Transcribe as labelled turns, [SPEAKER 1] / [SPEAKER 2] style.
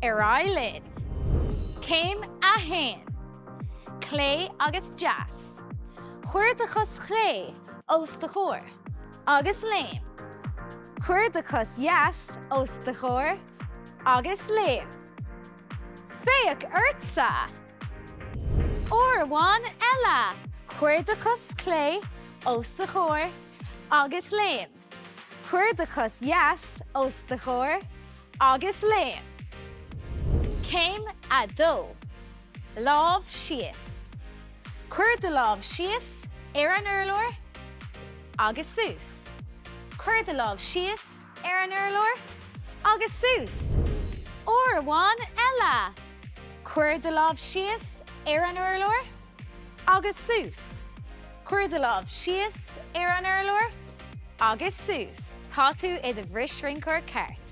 [SPEAKER 1] Ar aghaidh linn! Céim 1, Clé agus deas. Cuir do chos chlé os do chomhair agus léim. Cuir do chos dheas os do chomhair agus léim. Féach ortsa! Uair amháin eile! Cuir do chos chlé os do chomhair agus léim. Cuir do chos dheas os do chomhair agus léim. Céim 2, Lámh síos. Cuir do lámh síos ar an urlár agus suas. Cuir do lámh síos ar an urlár agus suas. Uair amháin eile! Cuir do lámh síos ar an urlár agus suas. Cuir do lámh síos ar an urlár agus suas. Tá tú i do bhrisrinceoir ceart.